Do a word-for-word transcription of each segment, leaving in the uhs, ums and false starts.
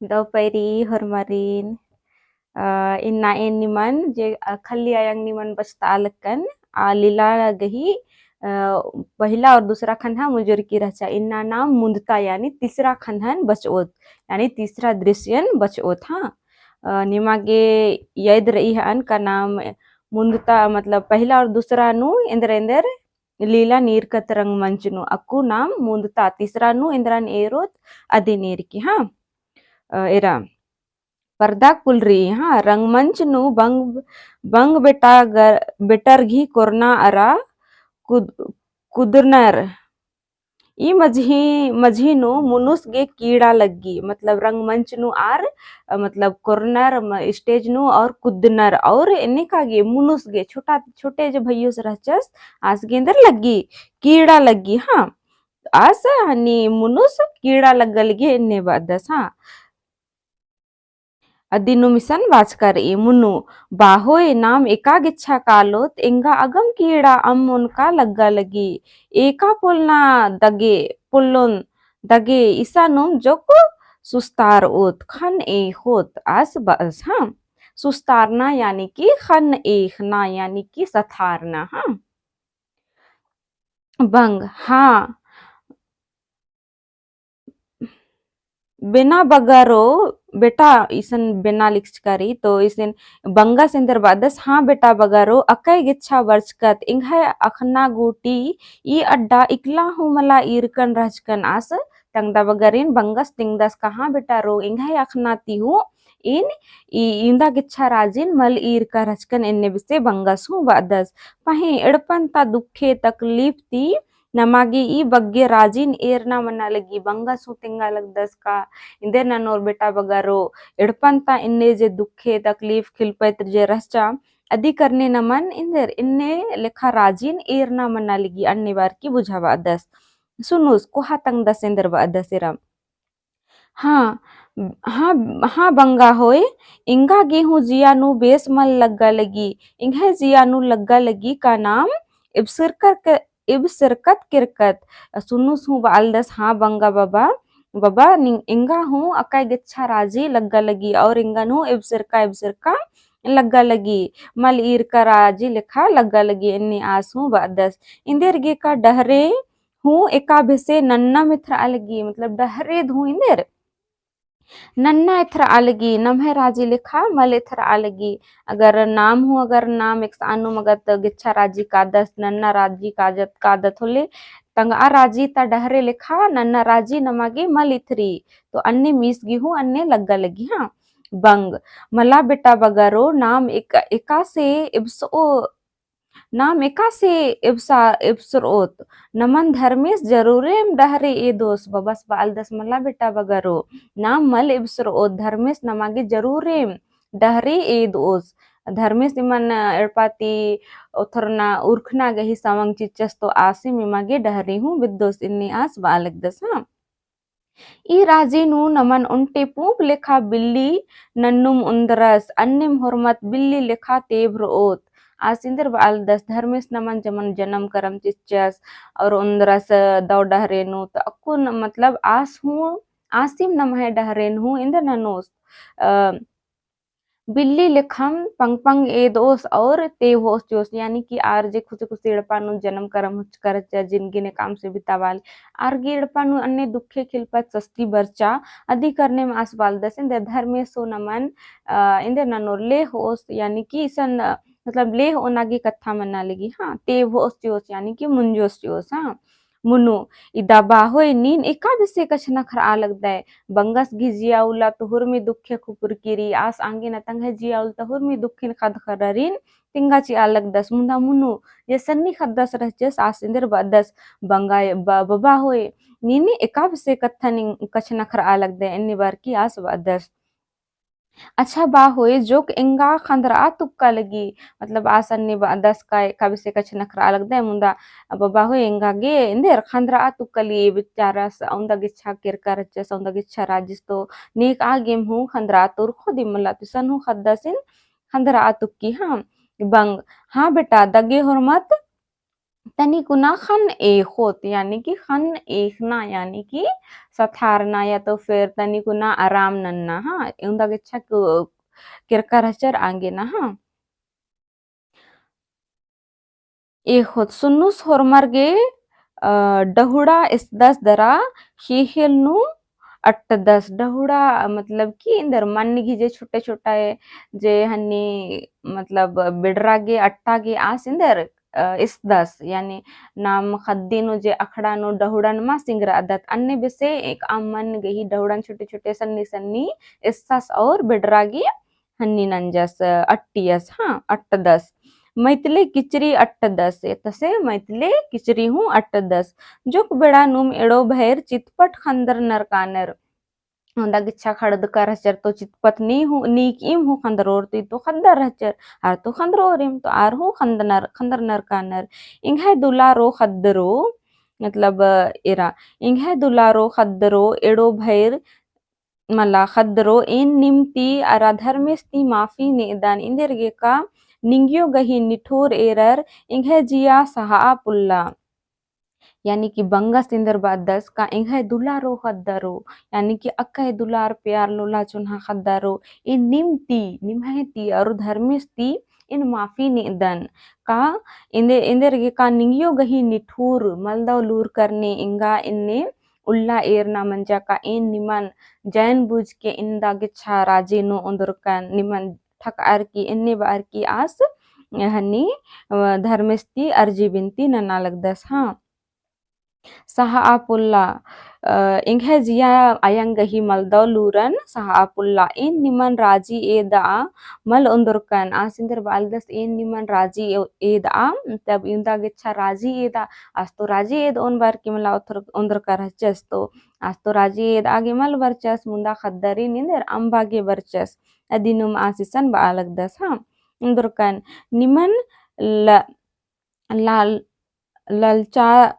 दव पैरी होरमारिन। अ, इन्ना एन निमन जे, अ, खल्ली आयंग निमन बचता आलकन, आ लीला गही, अ, पहिला और दूसरा खंधा मुजुरकी रहचा। इन्ना नाम मुन्दता यानी तीसरा खंधन बचओत, यानी तीसरा दृश्यन बचओत, हाँ। अ, निमा गे याद रई हन का नाम मुन्दता, मतलब पहिला और दूसरा नू एन्देर एन्देर लीला नीरकत रंगमंच नू, अक्कु नाम मुन्दता, तीसरा नू एन्देरन एरोत अदिन ईरकी, हाँ। अ, एरा परदा कुलरी, हाँ, रंगमंच नू बंग, बंग बेटा गर, बेटर घी कोरना अरा कुद, कुदरनर। ई मझी, मझी नू मुनुस गे कीड़ा लग्गी, मतलब रंगमंच नू आर, अ, मतलब कोरनर म-, stage नू और कुदनर और एन्ने का गे मुनुस गे छोटा, छोटे जे भइयोस रहचस, आस गे एन्देर लग्गी, कीड़ा लग्गी, हाँ। आस हनी मुनुस कीड़ा लग्गा लगी एन्ने बअदस, हाँ। अदिनुम इसन बाचका रई, मुनु, बाहोय नाम एका गेच्छा कालोत, एंगा अगम कीड़ा अम्म ओनका लग्गा लगी। एका पोल्लोन दगे, पोल्लोन दगे, इसानुम जोक सुस्तारओत, ख़न्न एख़ोत, आस बअस, हाँ। सुस्तारना यानी कि ख़न्न एख़ना यानी कि सथारना, हाँ। बंग, हाँ। बेना बगारो बेटा, इसन बेना लिखचका रई, तो इसन बंगस एन्देर बअदस, हाँ बेटा बगारो, अकय गेच्छा बरचकत, एंग्हय अख़ना गूटी ई अड्डा इकला हूँ मला ईरकन रहचकन। आस तंगदा बगारिन बंगस तिंगदस का, हाँ बेटा रो, एंग्हय अख़ना ती हूँ एन ई, इवंदा गेच्छा राजिन मल ईरका रहचकन एन्ने बेसे बंगस हूँ बअदस। पहें एड़पन ता दुखे तकलीफ ती नमा गे ई बग्गे राजिन एरना मना लगी। बंगस हूँ तेंगा लगदस का एन्देर ननोर बेटा बगारो, एड़पन ता एन्ने जे दुखे तकलीफ खिलपैत जे रहचा, अदी करने नमन एन्देर एन्ने लेखा राजिन एरना मना लगी, अन्ने बारकी बुझा बअदस। सुनुस, कोहा तंगदस एन्देर बअदस एरा। हाँ, हाँ, हाँ बंगा होय, एंगा गे हूँ जिया नू बेस मल लग्गा लगी, एंग्हय जिया नू लग्गा लगी का नाम एबसरकत के-, एबसरकत केरकत। सुनुस हूँ बआलदस, हाँ बंगा बबा, बबा, निंग-, एंगा हूँ अकय गेच्छा राजी लग्गा लगी, और एंगन हूँ एबसरका, एबसरका लग्गा लगी, मल ईरका राजी लेखा लग्गा लगी, एन्ने आस हूँ बअदस। एन्देर गे का डहरे हूँ एका बेसे नन्ना एथरआ लगी, मतलब डहरे धूँ एन्देर नन्ना एथरआ लगी, नम्है राजी लेखा मल एथरआ लगी। अगर नाम हूँ, अगर नाम एकसानुम अगर त गेच्छा राजी कादस, नन्ना राजी काजत, कादत होले, तंगआ राजी ता डहरे लेखा नन्ना राजी नमा गे मल एथरी, तो अन्ने मीस गे हूँ अन्ने लग्गा लगी, हाँ। बंग, मला बेटा बगारो, नाम एक, एकासे एबसओ नाम एकासे एबसा-, एबसरओत, नमन धर्मेस जरूरेम डहरे एदोस। बबस बआलदस मला बेटा बगारो, नाम मल एबसरओत, धर्मेस नमा गे जरूरेम डहरे एदोस। धर्मेस इमन एड़पा ती ओथरना उरखना गही सवंग चिच्चस तो आसिम इमा गे डहरे हूँ बिद्दोस, एन्ने आस बआ लगदस, हाँ। ई राजी नू नमन ओन्टे पूंप लेखा बिल्ली नन्नुम ओन्दरस, अन्नेम होरमत बिल्ली लेखा तेभरओत। आस एन्देर बआलदस, धर्मेस नमन जमन जनम करम चिच्चस, और ओन्दरस दव डहरे नू, त अक्कुन मतलब आस हूँ, आसिम नम्है डहरे नू हूँ एन्देर ननोस, अ, बिल्ली लेखम पंग पंग एदओस और तेभओस चिओस, यानी कि आर जे खुशी खुशी एड़पा नू जनम करम होचका रहचा, जिनगी ने काम से बिताबाल, आर गे एड़पा नू अन्ने दुखे खिलपत सस्ती बरचा, अदी करने में आस बआलदस एन्देर धर्मेस हूँ नमन, अ, एन्देर ननोर लेहओस, यानी कि इसन, अ, मतलब लेहओना गे कत्था मना लगी, हाँ, तेभओस चिओस, यानी कि मुंजोस चिओस, हाँ। मुनु, इदा बाहोय नीन एका बेसे कछनखरआ लगदय, बंगस गही जिया उल्ला तो हुरमी दुखे खुपुरकी रई, आस आंगे ना तंग्है जिया उल्ला तो हुरमी दुखिन खदखररिन तिंगा चिआ लगदस, मुन्दा मुनु, जे सन्नी खद्दस रहचस आस एन्देर बअदस, बंगा ब-, बबा होय, नीन एका बेसे कत्था नीन कछनखरआ लगदय, एन्ने बारकी आस बअदस। अच्छा बा होय, जोक एंगा खंदरआ तुक्का लगी, मतलब आस अन्ने बअदस का एका बेसे कछनखरआ लगदय, मुन्दा बबा होय एंगा गे एन्देर खंदरआ तुक्का लगी, बेचारस औंदा गेच्छा केरका रहचस, औंदा गेच्छा राजिस तो नेकआ गेम हूँ खंदरआ तुरखो दिम मला तिसन हूँ खद्दसिन खंदरआ तुक्की, हाँ। बंग, हाँ बेटा, दगे होरमत तनी कुना ख़न्न एख़ोत, यानी कि ख़न्न एख़ना, यानी कि सथारना या तो फिर तनी कुना आराम नन्ना, हाँ, उन्दा गेच्छा केरका रहचर आंगे ना, हाँ। एख़ोत सुन्नुस होरमर गे, अ, डहुड़ा एसदस दरा ख़ेख़ेल नू अट्टदस। डहुड़ा मतलब कि एन्देर मन्न गही जे छोटे छोटे जे हन्नी मतलब बिड़रा गे अट्टा गे आस एन्देर, अ, एसदस, यानी नाम ख़द्दी नू जे अखड़ा नू डहुड़न मा सिंगरा अदत, अन्ने बेसे एकअम मन्न गही डहुड़न छोटे छोटे सन्नी सन्नी एसदस और बिड़रा गे हन्नी नंजस, अट्टियस, हाँ, अट्टदस। मैतले किचरी अट्टदस, एतसे मैतले किचरी हूँ अट्टदस। जोक बेड़ा नुम एड़ो भैर चितपट ख़न्दर नरकानर। ओन्दा गेच्छा ख़ड़दका रहचर तो चितपत नी हूँ, नीक इम हूँ ख़न्दरोर ती तो ख़द्दर रहचर, आर तो ख़न्दरोरिम तो आर हूँ ख़न्दनर, ख़न्दर नरकानर। एंग्है दुलारो ख़द्दरो, मतलब एरा, एंग्है दुलारो ख़द्दरो एड़ो भैर मला ख़द्दरो एन निम ती अरा धर्मेस ती माफी नेदन, एन्देरगे का निंग्यो गही निठोर एरर एंग्है जिया सहाआ पुल्ला। यानी कि बंगस एन्देर बअदस का एंग्है दुलारो ख़द्दरो, यानी कि अक्कय दुलार प्यार लोला चोन्हा ख़द्दरो, एन निम ती, निम्है ती अरा धर्मेस ती एन माफी नेदन का एन्देर, एन्देरगे का निंग्यो गही निठोर मलदव लूर करने एंगा एन्ने उल्ला एरना मंजा का एन निमन जानबूझ के एन्दा गेच्छा राजी नू ओन्दरकन, निमन ठकअर की एन्ने बअर की आस हन्नी, अ, धर्मेस ती अर्जी बिनती नना लगदस, हाँ। सहाआ पुल्ला, अ, एंग्है जिया अयंग गही मलदव लूरन सहाआ पुल्ला, एन निमन राजी एदआ मल ओन्दरकन, आस एन्देर बआ लगदस एन निमन राजी ए-, एदआ, मतलब एन्दा गेच्छा राजी एदआ, आस तो राजी एदओन बअर की मला ओथर-, ओन्दरका रहचस तो, आस तो राजी एदआ गे मल बरचस, मुन्दा ख़द्दरिन एन्देर अम्बा गे बरचस। अदिनुम आस इसन बआ लगदस, हाँ। ओन्दरकन निमन ल-, लाल-, ललचा-,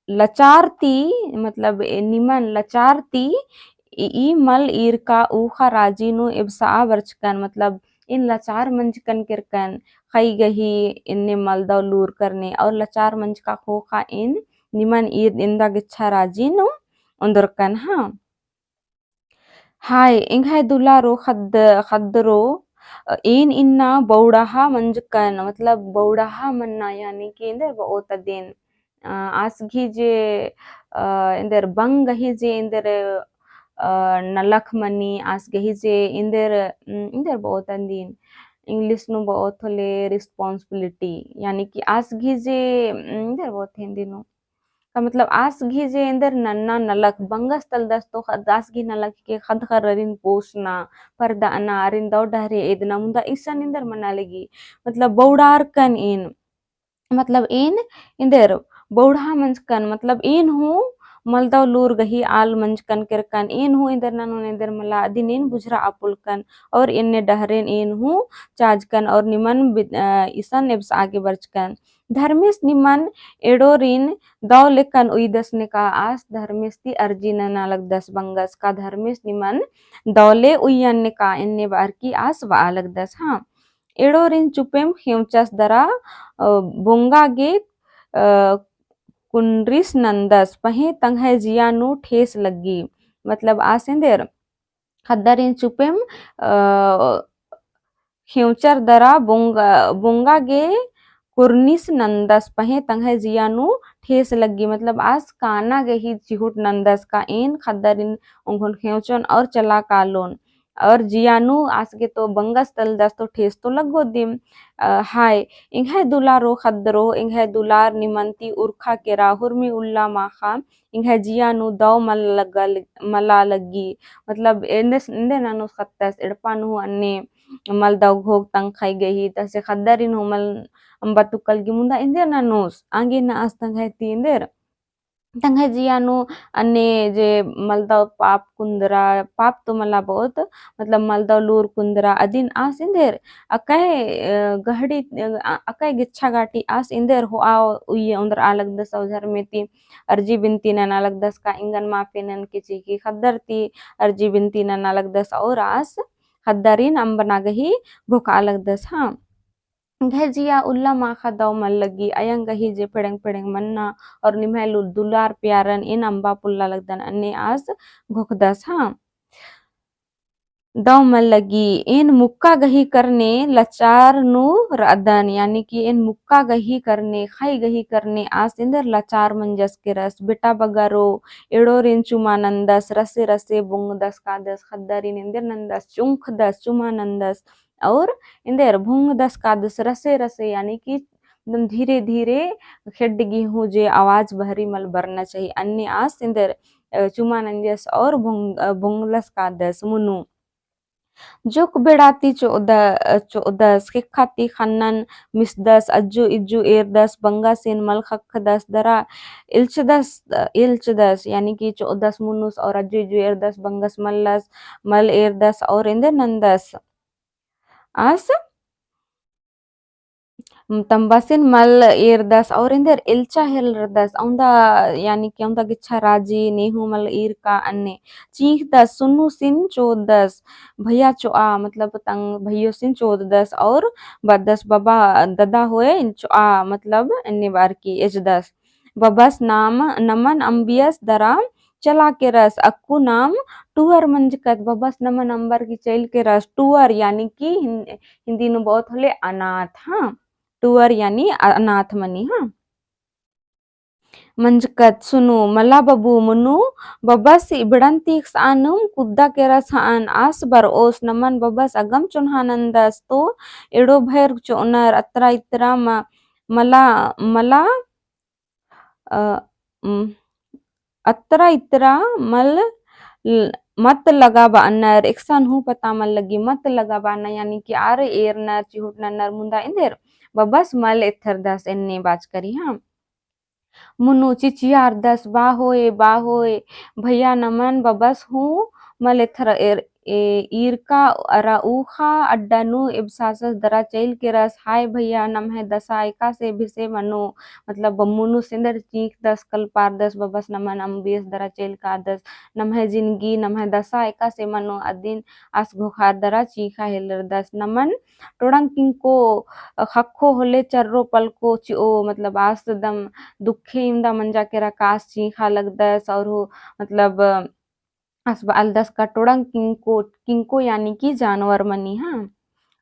लचार ती, मतलब ए निमन लचार ती ई, ई मल ईरका ऊख़ा राजी नू एबसआ बरचकन, मतलब एन लचार मंजकन केरकन, ख़ई गही एन्ने मलदव लूर करने और लचार मंजका ख़ोख़ा एन निमन ईर एन्दा गेच्छा राजी नू ओन्दरकन, हाँ। हाय, एंग्है दुलारो ख़द्द-, ख़द्दरो, अ, एन इन्ना बौड़ाहा मंजकन, मतलब बौड़ाहा मन्ना, यानी कि एन्देर बओत अदिन, अ, आस गही जे, अ, एन्देर बंग गही जे एन्देर, अ, नलख मनी, आस गही जे एन्देर, उम, एन्देर बओत अदिन, English नू बओत होले responsibility, यानी कि आस गही जे, उम, एन्देर बओत हिन्दी नू का मतलब आस गही जे एन्देर नन्ना नलख बंगस तलदस तो ख-, आस गही नलख के ख़द्द ख़र्ररिन पोसना, परदअना, आरिन दव डहरे एदना, मुन्दा इसन एन्देर मना लगी। मतलब बौड़ारकन एन, मतलब एन एन्देर बौड़हा मंजकन, मतलब एन हूँ मलदव लूर गही आल मंजकन केरकन, एन हूँ एन्देर ननोन एन्देर मला अदिन एन बुझरआ पुलकन, और एन्ने डहरेन एन हूँ चाजकन और निमन बि-, अ, इसन एबसआ गे बरचकन। धर्मेस निमन एड़ोरिन दव लेकन उइदस नेका आस धर्मेस ती अर्जी नना लगदस बंगस का धर्मेस निमन दव ले उइयन नेका एन्ने बअर की आस बआ लगदस, हाँ। एड़ोरिन चुपेम ख़ेंवचस दरा, अ, बोंगा गे, अ, कुनरिस नन्दस पहें तंग्है जिया नू ठेस लग्गी। मतलब आस एन्देर ख़द्दारिन चुपेम, अ, ख़ेंवचर दरा बोंगा, बोंगा गे कुरनिस नन्दस पहें तंग्है जिया नू ठेस लग्गी। मतलब आस काना गही चिहुट नन्दस का एन ख़द्दारिन ओंघोन ख़ेंवचोन और चला कालोन। और जिया नू आस गे तो बंगस तलदस तो ठेस तो लग्गो दिम। अ, हाय, एंग्है दुलारो ख़द्दरो, एंग्है दुलार निमन ती उरखा केरा हुरमी उल्ला माख़ा, एंग्है जिया नू दव मल लग्गा लग-, मला लग्गी। मतलब एन्देस, एन्देर ननोस ख़त्तस, एड़पा नू हूँ अन्ने मल दव घोग तंग ख़ई गही, तसे ख़द्दारिन हूँ मल अम्बा तुक्का लग्गी मुन्दा एन्देर ननोस, आंगे ना आस तंग्है ती एन्देर। तंग्है जिया नू अन्ने जे मल दव पाप कुन्दरा, पाप तो मला बओत, मतलब मल दव लूर कुन्दरा, अदिन आस एन्देर, अकय, अ, गहड़ी, अ, अकय गेच्छा गाटी आस एन्देर होआ उइये ओन्दरआ लगदस और धर्मे ती अर्जी बिनती नना लगदस का एंगन माफी ननके चिकी ख़द्दर ती अर्जी बिनती नना लगदस और आस ख़द्दारिन अम्बना गही घोखआ लगदस, हाँ। एंग्है जिया उल्ला माखा दव मल लगी, अयंग गही जे पेड़ेंग पेड़ेंग मन्ना, और निम्है लु-, दुलार प्यारन एन अम्बा पुल्ला लगदन अन्ने आस घोखदस, हाँ। दव मल लगी, एन मुक्का गही करने लचार नू रअदन, यानी कि एन मुक्का गही करने, ख़ई गही करने आस एन्देर लचार मंजस केरस। बेटा बगरो, एड़ोरिन चुमा नन्दस, रसे रसे बुंगदस कादस, ख़द्दारिन एन्देर नन्दस, चुंखदस, चुमा नन्दस, और एन्देर भुंगदस कादस रसे रसे, यानी कि एकदम धीरे धीरे खेड्ड गे हूँ जे आवाज बहरी मल बरना चाही। अन्ने आस एन्देर, अ, चुमा नंजस और भुंग-, अ, भुंगलस कादस। मुनु जोक बेड़ा ती चोद-, अ, चोदस, ख़ेक्खा ती ख़न्नन मिसदस, अज्जु इज्जु एरदस, बंगासिन मल ख़क्खदस, दरा एल्चदस, अ, एल्चदस, यानी कि चोदस मुनुस और अज्जु इज्जु एरदस, बंगस मल्लस, मल एरदस और एन्देर नन्दस। आस तम्बासिन मल एरदस और एन्देर एल्चा हेलरदस, औंदा यानी कि औंदा गिच्छा राजी नेहू मल ईरका अन्ने। चींख़दस, सुन्नुसिन चोददस, भैया चोआ, मतलब तंग भैयोसिन चोददस और बअदस, बबा ददा होय चोआ, मतलब एन्ने बार की एचदस। बबस नाम नमन अम्बियस दरा चला केरस, अक्कु नाम टुअर मंजकत। बबस नमन अम्बर की चइल केरस, टुअर यानी कि हिन-, हिन्दी नू बओत होले अनाथ, हाँ, टुअर यानी अनाथ मनी, हाँ। मंजकत सुनु मला बबू मुनु बबस इबड़न ती एकसआनुम कुद्दा केरस हअन, आस बरओस नमन बबस अगम चोन्हा नन्दस तो एड़ो भैर चोअनर अत्रा इत्रा म-, मला, मला अ, उम, अत्रा इत्रा मल ल-, मत लगा बअनर, एकसन हूँ पता मल लगी, मत लगा बअनर, यानी कि आर एरनर, चिहुट नन्नर मुन्दा एन्देर, बबस मल एथरदस एन्ने बाचकरी, हाँ। मुनु चिचियारदस, बाहोय, बाहोय, भैया नमन बबस हूँ मल एथर-, एर-, ए, ईरका अरा ऊखा अड्डा नू एबसासस दरा चइल केरस, हाय भैया, नम्है दसा एकासे भेसे मनो, मतलब, मुनुस एन्देर चींख़दस, कलपारदस, बबस नमन अम्बियस दरा चइल कादस, नम्है जिनगी, नम्है दसा एकासे मनो, अदिन आस घोखार दरा चींख़ा हेलरदस, नमन टोड़ंग किंको, अ, ख़क्खो होले चर्रो पलको चिओ, मतलब, आस दम दुखे इवंदा मंजा केरा का आस चींख़ा लगदस, और हूँ, मतलब, आस बअलदस का टोड़ंग किंको, किंको यानी कि जानवर मनी, हाँ।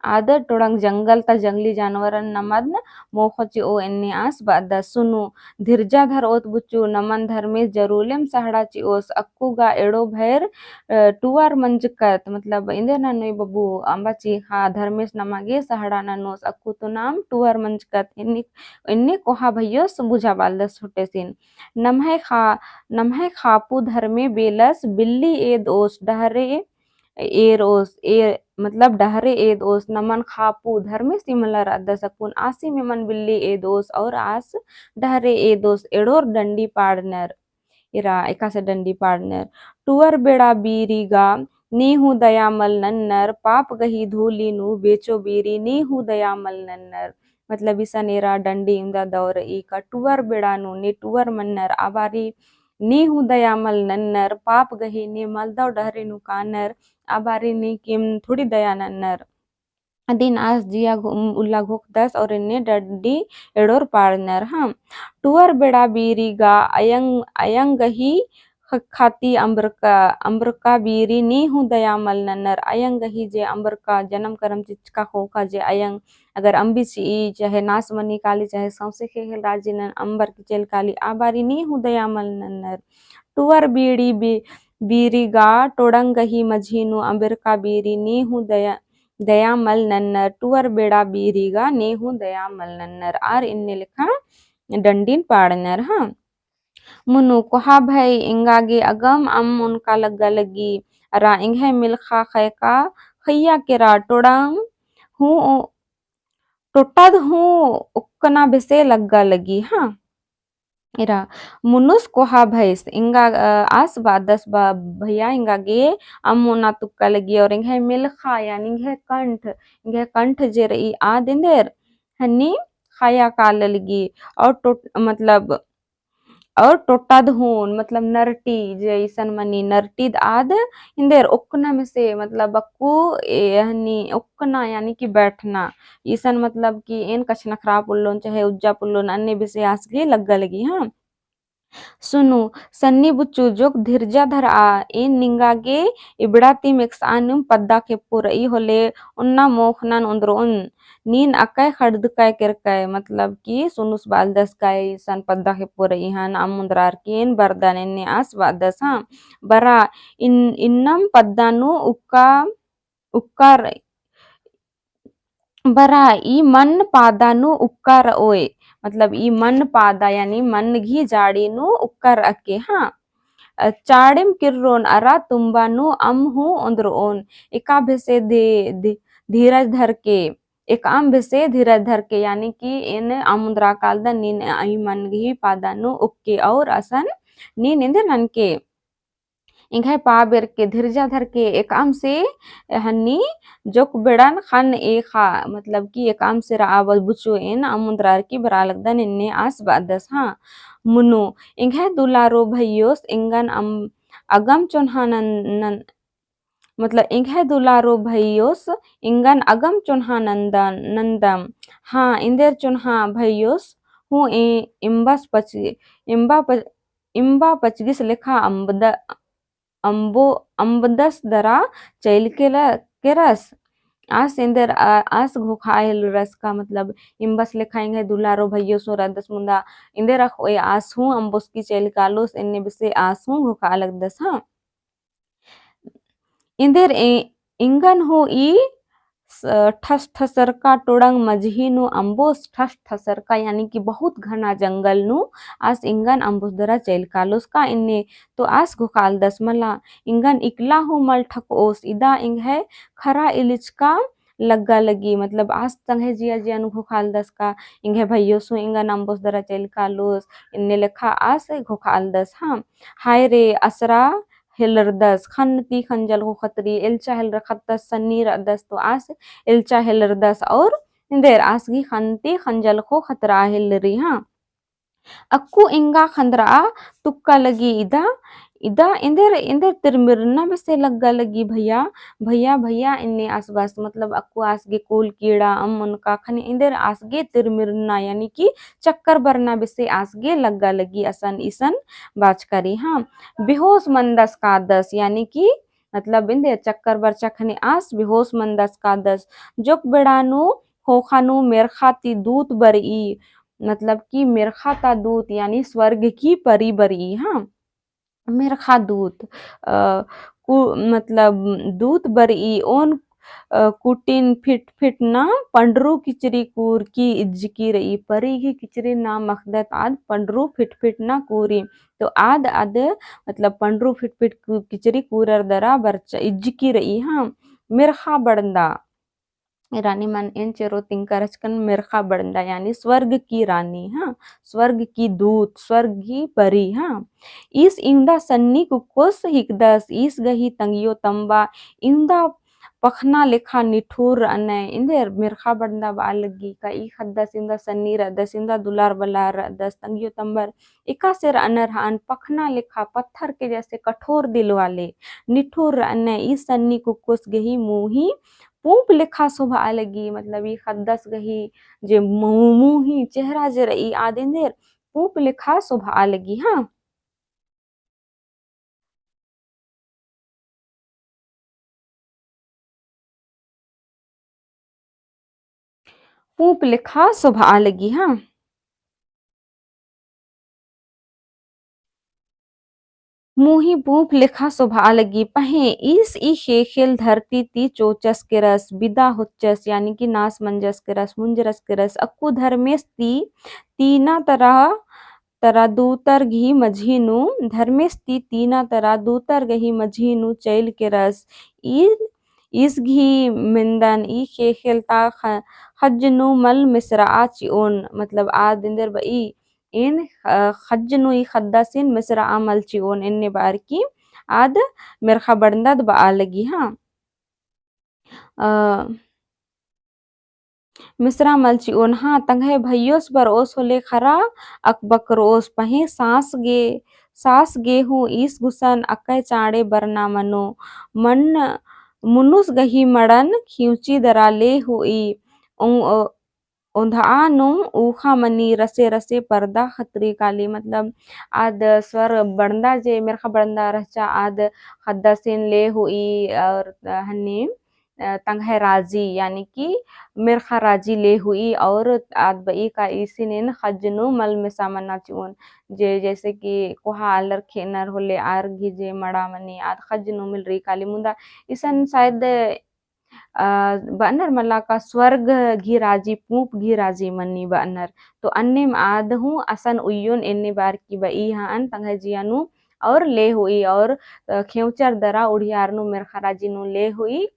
आद टोड़ंग जंगल ता जंगली जानवरन नमन मोख़ो चिओ एन्ने आस बअदस। सुनु, धिरजा धरओत बुचु, नमन धर्मेस जरूलेम सहड़ा चिओस, अक्कु गा एड़ो भैर, अ, टुअर मंजकत, मतलब, एन्देर ननोय बबू, अम्बा चींख़ा, धर्मेस नमा गे सहड़ा ननोस, अक्कु तो नाम टुअर मंजकत, एन्ने, एन्ने कोहा भैयोस बुझाबालदस छोटेसिन। नम्है खा-, नम्है खापू धर्मे बेलस बिल्ली एदओस डहरे एरओस, ए-, मतलब डहरे एदओस, नमन खापू धर्मेस इमला रअदस अक्कुन आसिम एमन बिल्ली एदओस और आस डहरे एदओस एड़ोर डंडी पाड़नर। एरा एकासे डंडी पाड़नर। टुअर बेड़ा बीरी गा ने हूँ दया मल नन्नर, पाप गही धूली नू बेचो बीरी ने हूँ दया मल नन्नर। मतलब इसन एरा डंडी इवंदा दव रई का टुअर बेड़ा नू ने टुअर मन्नर, आ बारी ने हूँ दया मल नन्नर, पाप गही ने मलदव डहरे नू कानर, आ बारी ने किम थोड़ी दया नन्नर। अदिन आस जिया घो-, उल्ला घोखदस और एन्ने डंडी एड़ोर पाड़नर, हाँ। टुअर बेड़ा बीरी गा अयंग, अयंग गही ख-, खाती अम्बरका, अम्बरका बीरी ने हूँ दया मल नन्नर, अयंग गही जे अम्बरका जनम करम चिचका ख़ोख़ा जे अयंग अगर अम्बी चिई, चाहे नास मनी काली, चाहे सौंसे ख़ेख़ेल राजी नन अम्बर की चेल काली, आ बारी ने हूँ दया मल नन्नर। टुअर बीड़ी बी-, बीरी गा टोड़ंग गही मझी नू अम्बरका बीरी ने हूँ दया, दया मल नन्नर, टुअर बेड़ा बीरी गा ने हूँ दया मल नन्नर। आर एन्ने लेखा डंडीन पाड़नर, हाँ। मुनु कोहा भई एंगा गे अगम अम्म ओनका लग्गा लगी, अरा एंग्है मिलखा ख़यका ख़इया केरा टोड़ंग हूँ टोटद हूँ ओक्कना बेसे लग्गा लगी, हाँ। एरा मुनुस कोहा भइस, एंगा, अ, आस बादस बा भैया एंगा गे अम्म ओना तुक्का लगी और एंग्है मिलखा यानी एंग्है कंठ, एंग्है कंठ जे रई आद एन्देर हनी ख़ाया काला लगी और टोट-, मतलब और टोटाद हूँ, मतलब नरटी, जे इसन मनी नरटीद आद, एन्देर ओक्कना में से, मतलब अक्कु ए-, हनी ओक्कना यानी कि बैठना, इसन मतलब कि एन कछनखरा पोल्लोन, चाहे उज्जा पोल्लोन, अन्ने बेसे आस गे लग्गा लगी, हाँ। सुनु, सन्नी बुच्चु जोक धिरजा धरआ, एन निंगा गे इबड़ा तिम एकसआ नीम पद्दा खेप्पो रई होले, ओन्ना मोख़नन ओन्द्रोन। नीन अकय खड़दकय केरकय, मतलब कि सुनुस बालदस कय इसन पद्दा खेप्पो रई हन, अम ओन्द्रार की एन बरदन एन्ने आस बादस, हाँ। बरा, इन-, इन्नम पद्दा नू उक्का, उक्का र-, बरा ई मन पादा नू उक्का रओय, मतलब ई मन पादा यानी मन घी जाड़ी नू उक्का रअके, हाँ। अ, चाड़िम किर्रोन अरा तुम्बा नू अम हूँ ओन्द्रोन, एका भेसे धे-, धे-, धीरज धरके, एकअम भेसे धीरज धरके, यानी कि एन अम ओन्द्रा कालदन नीन ई मन घी पादा नू उक्के और असन नीन एन्देर ननके। एंग्है पा बेरके धिरजा धरके एकअम से हन्नी जोक बेड़न ख़न्न एख़ा, मतलब कि एकअम से रआ बल बुचो एन अम ओन्द्रार की बरआ लगदन एन्ने आस बादस, हाँ। मुनु, एंग्है दुलारो भइयोस एंगन अम-, अगम चोन्हा नन-, नन-, मतलब एंग्है दुलारो भइयोस एंगन अगम चोन्हा नन्दन, नन्दम। हाँ, एन्देर चोन्हा भइयोस हूँ ए-, एम्बस पच-, एम्बा प-, इम्बा पचगिस लेखा अम्बद-, अम्बो-, अम्बदस दरा चइल केरस। आस एन्देर आ-, आस घोखा हेलरस का, मतलब इम्बस लेखा एंग्है दुलारो भइयोस हूँ रअदस मुन्दा एन्देर अख़ोय आस हूँ अम्बोस की चइल कालोस एन्ने बेसे आस हूँ घोखा लगदस, हाँ। एन्देर ए-, एंगन हूँ ई स-, ठस ठसरका टोड़ंग मझी नू अम्बोस, ठस ठसरका यानी कि बहुत घना जंगल नू आस एंगन अम्बोस दरा चइल कालोस का एन्ने तो आस घोखालदस मला। एंगन इकला हूँ मल ठकओस, इदा एंग्है खरा इलिचका लग्गा लगी, मतलब आस तंग्है जिया जिया नू घोखालदस का एंग्है भइयोस हूँ एंगन अम्बोस दरा चइल कालोस एन्ने लेखा आस घोखालदस, हाँ। हाय रे असरा हेलरदस, ख़न्न ती ख़ंजल ख़ो ख़तरी, एल्चा हेलरा ख़द्दस सन्नी रअदस तो आस एल्चा हेलरदस और एन्देर आस गही ख़न्न ती ख़ंजल ख़ो ख़तरा हेलरी, हाँ। अक्कु एंगा ख़न्दरआ तुक्का लगी इदा, इदा एन्देर, एन्देर तिरमिरना बेसे लग्गा लगी भइया, भइया, भइया एन्ने आस बअस, मतलब अक्कु आस गे कोल कीड़ा अम ओनका ख़ने एन्देर आस गे तिरमिरना यानी कि चक्कर बरना बेसे आस गे लग्गा लगी असन इसन बाचका रई, हाँ। बेहोस मनदस कादस, यानी कि मतलब एन्देर चक्कर बरचा ख़ने आस बेहोस मनदस कादस। जोक बेड़ा नू ख़ोख़ा नू मेर्ख़ा ती दूत बरई, मतलब कि मेर्ख़ा ता दूत यानी स्वर्ग की परी बरई, हाँ। मेर्ख़ा दूत, अ, कु-, मतलब दूत बरई ओन, अ, कुटिन फिट फिट ना पंडरू किचरी कूरकी इज्जकी रई, परी गही किचरी ना मखदत आद पंडरू फिट फिट ना कूरी। तो आद आद मतलब पंडरू फिट फिट कु-, किचरी कूरर दरा बरचा इज्जकी रई, हाँ, मेर्ख़ा बड़ंदा। रानी मन एन चेरो तिंका रहचकन मेर्ख़ा बड़ंदा, यानी स्वर्ग की रानी, हाँ, स्वर्ग की दूत, स्वर्ग की परी, हाँ। ईस इवंदा सन्नी कुक्कोस हिकदस, ईस गही तंगियो तम्बा इवंदा पखना लेखा निठूर रअनय, एन्देर मेर्ख़ा बड़ंदा बआ लगी का ई ख़द्दस इवंदा सन्नी रअदस, इवंदा दुलार बलार रअदस, तंगियो तम्बर एकासे रअनर हअन पखना लेखा पत्थर के जैसे कठोर दिल वाले निठूर रअनय, ई सन्नी कुक्कोस गही मुँही पूँप लेखा सोभआ लगी, मतलब ई ख़द्दस गही जे मु-, मुँही चेहरा जे रई आद एन्देर पूँप लेखा सोभआ लगी, हाँ। पूँप लेखा सोभआ लगी, हाँ। मुँही पूँप लेखा सोभआ लगी, पहें ईस ई ख़ेख़ेल धरती ती चोचस केरस, बिदा होचस, यानी कि नास मंजस केरस, मुंजरस केरस, अक्कु धर्मेस ती तीना तरा तरा दूतर गही मझी नू, धर्मेस ती तीना तरा दूतर गही मझी नू चइल केरस। ई, ईस गही मेन्दन ई ख़ेख़ेल ता ख-, ख़ज्ज नू मल मेसरआ चिओन, मतलब आद एन्देर बई, एन, अ, ख़ज्ज नू ई ख़द्दासिन मेसरआ मल चिओन, एन्ने बअर की आद मेर्ख़ा बड़ंदाद बआ लगी, हाँ। अ, मिसरा मल चिओन। हाँ, तंग्है भइयोस बरओस होले खरा अकबकरओस पहें साँस गे, साँस गे हूँ ईस गुसन अकय चाँड़े बरना मनो। मन मुनुस गही मड़न खिउँची दरा ले हुई। ओं-, ओंधआ नुम ऊखा मनी रसे रसे परदा खतरी काली, मतलब आद स्वर बड़ंदा जे मेरखा बड़ंदा रहचा आद ख़द्दासिन ले हुई और हन्नी अ, तंग्है राजी, यानी कि मेरखा राजी ले हुई और आद बई का ईसिन एन ख़ज्ज नू मल मेसा मना चिओन। जे जैसे कि कोहा आलर खेअनर होले आर गही जे मड़ा मनी आद ख़ज्ज नू मिलरई काली मुदा इसन शायद, अ, बअनर मला का स्वर्ग गही राजी, पूँप गही राजी मनी बअनर। तो अन्नेम आद हूँ असन उइयोन एन्ने बार की बई हअन तंग्है जिया नू और ले हुई और, अ, खेउँचर दरा उड़ियार नू मेरखा राजी नू ले हुई।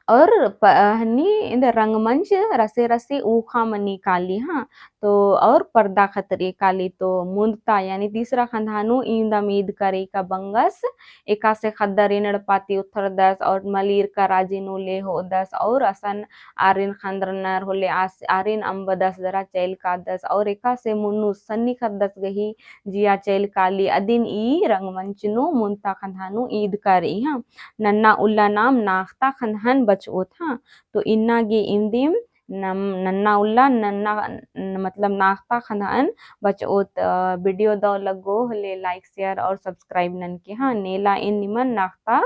और प-, हन्नी इन्द रंगमंच रसे रसे ऊखा मनी काली, हाँ, तो और परदा खतरी काली तो मुन्दता, यानी तीसरा खंधा नू इन्दम ईद करी का बंगस, एकासे ख़द्दर एन एड़पा ती उथरदस और मलीर का राजी नू ले होदस और असन आरिन ख़न्दरनर होले आस-, आरिन अम्बदस दरा चैल कादस और एकासे मुन्नु सन्नी ख़द्दस गही जिया चैल काली अदिन ई रंगमंच नू मुन्ता खंधा नू ईद करी, हाँ। नन्ना उल्ला नाम नाख़ता खंधन बचओत, हाँ। तो इन्ना गे इन्दिम नम-, नन्ना उल्ला, नन्ना, न-, मतलब नाख़ता खंधन बचओत, अ, video दव लग्गो होले like, share और subscribe ननके, हाँ। नेला एन निमन नाख़ता,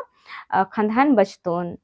अ, खंधन बचतोन।